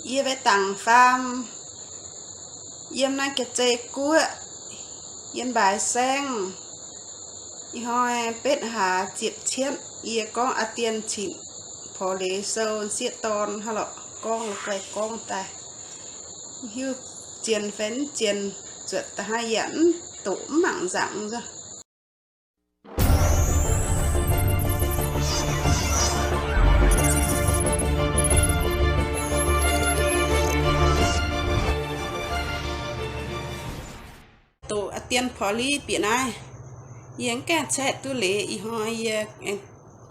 Yie Wei Dangc Faam, yiem naaiv Jaav-Zei Guoqv, yiem Mbaaix Saengv. Ih hnoi betv hlaax ziepc cietv, yie gorngv Aa Dien Cinc Porx Leiz Sou sieqv dorn hnangv lorqc, gorngv la'guaih gorngv daaih. Hiuv zien fai mv zien, zuotc da'hnangv yaac mv doqc mv mangc nzangc nzunc. Doqc Aa Dien Porx Leiz bieqc naaiv, yie mv gaengh caeqv duqv leiz. Ih hnoi yie aengx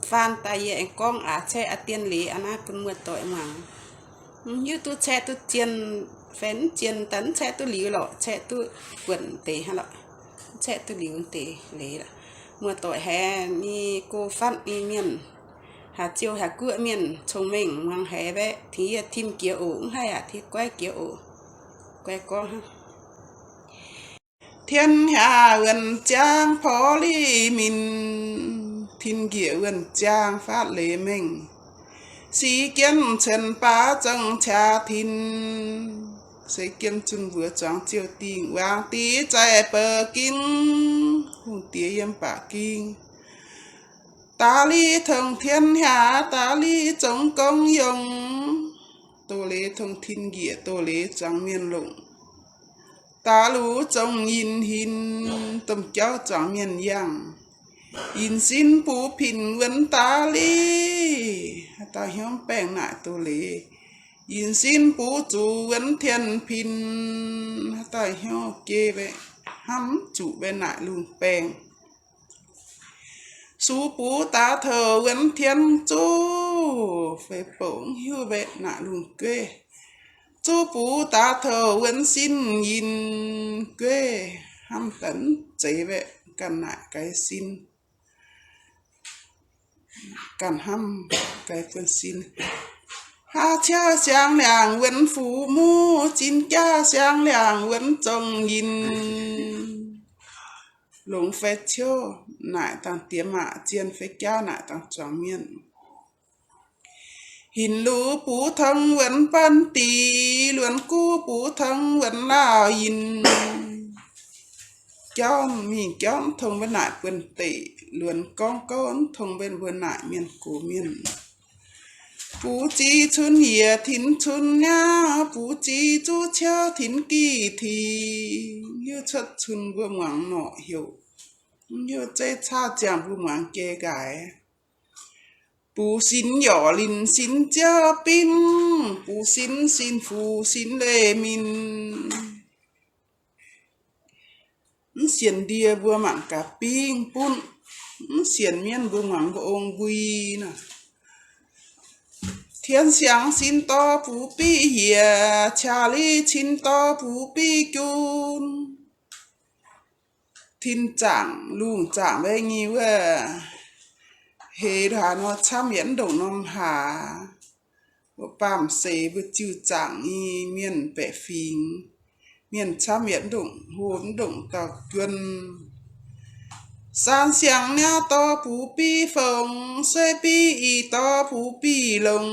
faan daaih, yie aengx gorngv aax caeqv Aa Dien leiz aav naaiv bun muoz-doic muangx. Mv hiuv duqv caeqv duqv zien fai mv zien, daaih mv caeqv duqv liuz lorqc, caeqv duqv buonc deix hnangv lorqc. Mv caeqv duqv liuz deix leiz lorqc. Muoz-doic haiz ni go fatv ni mienh, haaix ziouh haaix guoqv mienh cong-mengh muangx haiz baeqv, tengx yie tim jiex oc, mv haih yaac tim goiv jiex oc. Guai gorngv hnangv. Tien hnyaac wuonh ziangx porx leiz minc, tin njiec wuonh ziangx faatv leiz mengh, six jienv cen baav zengc qaqv tin, seix jiem zunh mbuox zuangx ziouh dingh, wangc dic zaih bouh ging, hungh diex yiem baac ging. Da'li tongx tien hnyaac, da'li zongx gorngv yongh, doz leiz tongx tin njiec, doz leiz zuangx mienh longc. Da'luc zongx yinh hin, domh jauv zuangx mienh yangh. Yinh sin bux pin wuonx da'li, haaix dauh hnyouv baengh naaic doz leiz. Yinh sin bux zuqc wuonx tien pin, haaix dauh hnyouv jei baeqv, hnamv zuqc baeqv naaic lungh baengh. Zuqc bux daaix touc wuonx tien zuqv, feix bouc mv hiuv baeqv naaic lungh gueiv. Zuqv bux daaix touc wuonx sin yinh gueiv, hnamv daaih mv zeiz baeqv ganh naaic gaaix sin, ganh hnamv gaaix buonv sin. Haav ciouv siang liangx wuonx fuqv muv, zinh jaav siang liangx wuonx zongh yinh. Longx fai ciouv naaic dangh diex maac, zien fai jaav naaic dangh zuangx mienh. Hinc luc bux tong wuonx banh dic, luonx guv bux tong wuonx laauh yinh. Jauv mingh jauv mv tong mbuo naaic buonv deic, luonx gorngv gouv mv tong mbuo naaic mienh gox mienh. Bux zic cun yiec tinx cun niaa, bux zic zuqv ciouv tinx gih tih. Hiuv cuotv cun mbuo muangx norqc heuc, mv hiuv zeiv caauv ziangh mbuo muangx jai nqaaix. Bux sin yorc linc sin ziouv bingv, bux sin sin fuc sin leih min. Mv sienx ndie mbuo mangc gaax bingv bunv, mv sienx mienv mbuo muangx mbuo ong mbui nor. Tien siangx sin dorh bux biqv hiec, qaqv li cin dorh bux biqv jun. Tin zaangc lungh zaangc mbaeqv nyei wuov, heix haaix nor camv yaac mv ndongc norm haaix. Wuov baamh seix mbuo ziuh zaangc nyei mienh baeqc fingx, mienh camv yaac mv ndongc hlo mv ndongc dauh juon. Saan siangx niaa dorh bux biqv fongx, sueih biqv ih dorh bux biqv longx.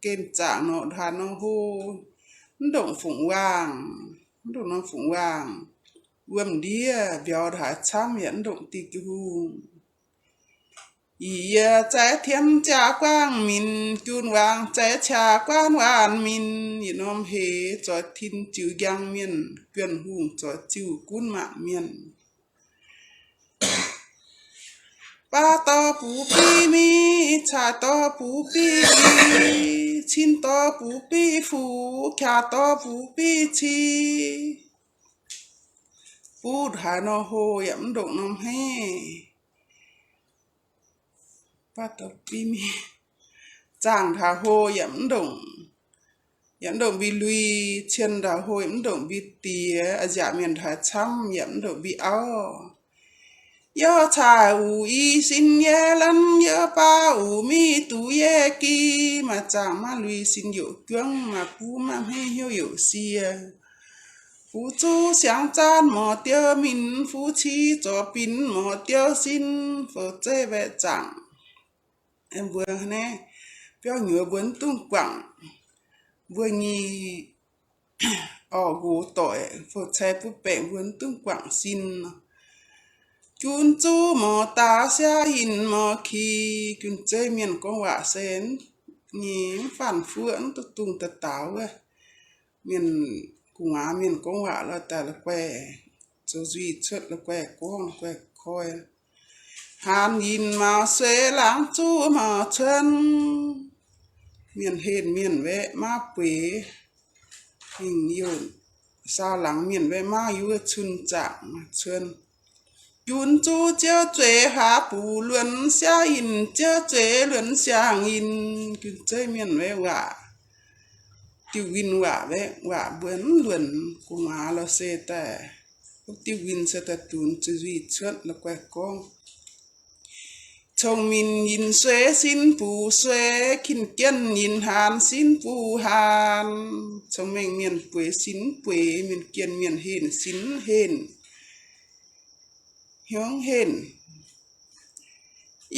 Gemh zaangc nor haaix nor hlo, mv ndongc fungc waangh, mv ndongc norm fungc waangh. Wuom ndiev mbiauz haaix camv yaac mv ndongc diuh jun hungh. Ih yie zaeqv tiem jaa guangv minc, jun waangc zaeqv qaqv guanv waanc minc. Yietc norm heix zoix tin ziux njang mienh, juon hungh zoix ziuh gunv mangc mienh. Baav dorh bux biqv miv, caaix dorh bux biqv i, cin dorh bux biqv fuc, qaqv dorh bux biqv ci. Butv haaix nor hlo yaac mv ndongc norm hmeiv. Baav dorh biqv miv, zaangh haaix hlo yaac mv ndongc, yaac mv ndongc mbi lui. Cien haaix hlo yaac mv ndongc mbi diex. A'nziaauc mienh haaix camv yaac mv ndongc mbi auv. Yaac caaix uix i sin yie lanv, yaac baav uix miv duqv yie gi. Maaih zaangh maiv lui sin youc juangv, maaih buv maiv hmeiv hnyouv youc sie. Bux zuqv siangx zaanv morc diou minc, fuqv ci zorc binc morc diou sin. Fouv zeiv mbaeqc zaangc, mbuo naaiv biauv nyuoz mbuo mv dungx guangc. mbuo nyei orqc nqox doic, fou cai butv baengc mbuo mv dungx guangc sin. Jun zuv morc daaux siaa yinh morc ki, jun zeiv mienh gorngv waac se nyei mv faanh fuoqv, mv duqv dungh daaih daaux wuov. Mienh gu'nguaaz mienh gorngv waac lorh daaih la'guaih zoux nzuih cuotv, la'guaih gorngv, la'guaih koi. Haanz yinh maux sueix, laangz zuv maux cuonv. Mienh henh mienh waeqv mauv bueix, mingh youh saau laangz mienh waeqv mauv yuov cun zaangc cuonv. Jun zuv ziouv zueiz haaz buc luonx, siaa yinh ziouv zueiz luonx siang yinh. Jun zeiv mienh waeqv waac, diuh win waac waeqv waac mbuo mv luonx, gu'nguaaz lorh se daaih wuov diuh win se daaih dunx zoux nzuih cuotv, la'guaih gorngv. Cong-mengh yinh sueix sin buc sueix, kin-jien yinh haanz sin buc haanz. Cong-mengh mienh bueix sin bueix, mienh jien mienh henh sin henh, hnyouv henh.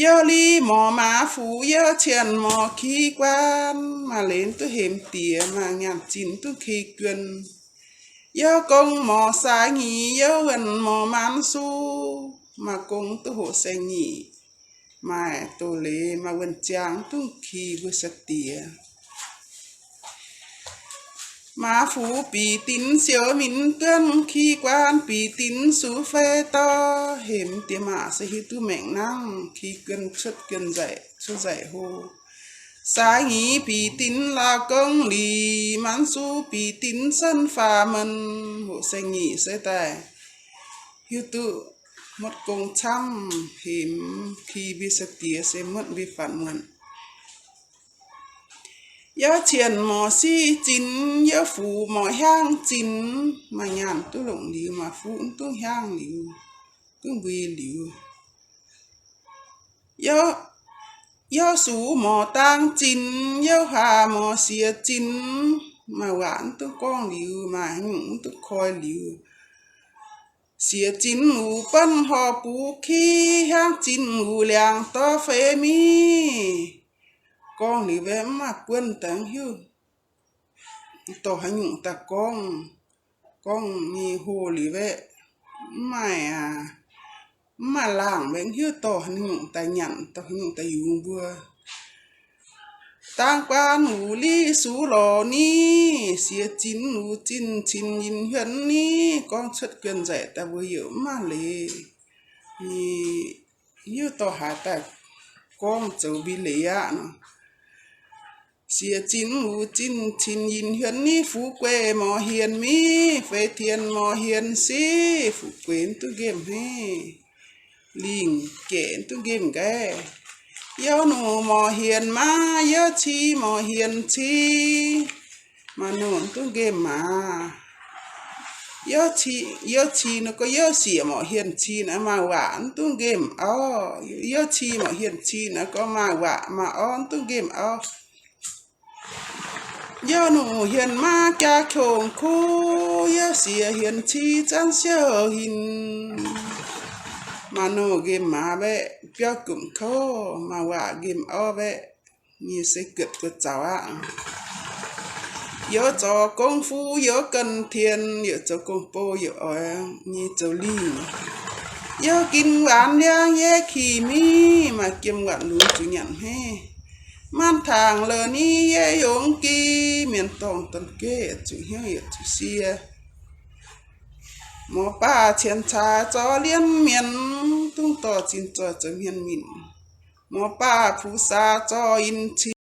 Youv li morc maaz fuqv, youv cien morc ki guaan, maaih leiz duqv hemx diex, maaih nyaanh zinh duqv ki guon. Youv gong morc saai nyic, youv wuonh morc maan suv, maaih gong duqv hoqc saeng nyic, maaih doz-leiz maaih wuonh ziangx duqv ki mbuo sai-diex. Maaz fuqv bic dinx siou minc duonv, ki guaan bic dinx sux fei dorh. Hemx diex maac se hiuv duqv maengc nangv, ki guon cuotv guon nzaic, cuotv nzaic hlo. Saai nyic bic dinx laauh gong lic, maan suv bic dinx senv faah men. Hoqc saeng nyic se daaih hiuv duqv muotv gong camv, hemx ki mbuo sai-diex se muotv mbuo faatv muonc. Youv cien morc siqv zinx, youv fuqv morc hiaangv zinx, maaih nyaanh duqv longc liuz, maaih fuqv mv duqv hiaangv liuz, duqv mbui liuz. Youv sux morc dang zinx, youv haax morc siex zinx, maaih waac mv duqv gorngv liuz, maaih haaix nyungc mv duqv koi liuz. Siex zinx wuc buonv horh buv ki, hiaangv zinx wuc liangx dorv feix miv. Gorngv liuz waeqv mv maaih buonv daaih hiuv dorh haaix nyungc daaih gorngv. Gorngv nyei hlo liuz waeqv mv maaih, mv maaih laangh waeqv hiuv dorh haaix nyungc daaih nyanc, dorh haaix nyungc daaih yungz mbuo. Dang guaan wuc liv sux lorz ni, siex zinx wuc zinh cin yinh huonv ni. Gorngv cuotv guon nzaic daaih mbuo yaac mv maaih leiz, ni hiuv dorh haaix daaih gorngv zoux mbuo leiz aqv nor. Siex zinx wuc zinh cin yinh huonv ni, fu'jueiv morc hienx miv, feix tien morc hienx siv, fu'jueiv mv duqv nqemh hmeiv, lingh jeic mv duqv nqemh nqaiv. Youv nuc morc hienx maaz, youv ci morc hienx ci, maaz nuc mv duqv nqemh maaz. Youv ci nor gorngv youv sieqv morc hienx ci naaiv maaih waac mv duqv nqemh auv. Youv ci morc hienx ci naaiv gorngv maaih waac maaih auv mv duqv nqemh auv. Youv nuc hienx maaz jaa qongx kuv, youv sieqv hienx ci zanv siouv hinc. Maaz nuc nqemh maaz baeqv biauv gomc kouv, maaih waac nqemh auv baeqv nyei se guotc buoz zaux aqv. Youv zoux gong-fu youv ganh tien, youv zoux gong-bou youv oix nyei zoux lingh. Youv gin waanc ndiangv yie kih miv, maaih jiem waanc lunx zuqc nyanc hmeiv. Maanc tangx la'ni yie yongx gi, mienh dorngh don geiv yietc zuqc hnyouv yietc zuqc sie. Morc baac cien caaix zorc lienh mienh, dungv dorh zinh zoih zoux hmien minc. Morc baac puxa zorc yinh ci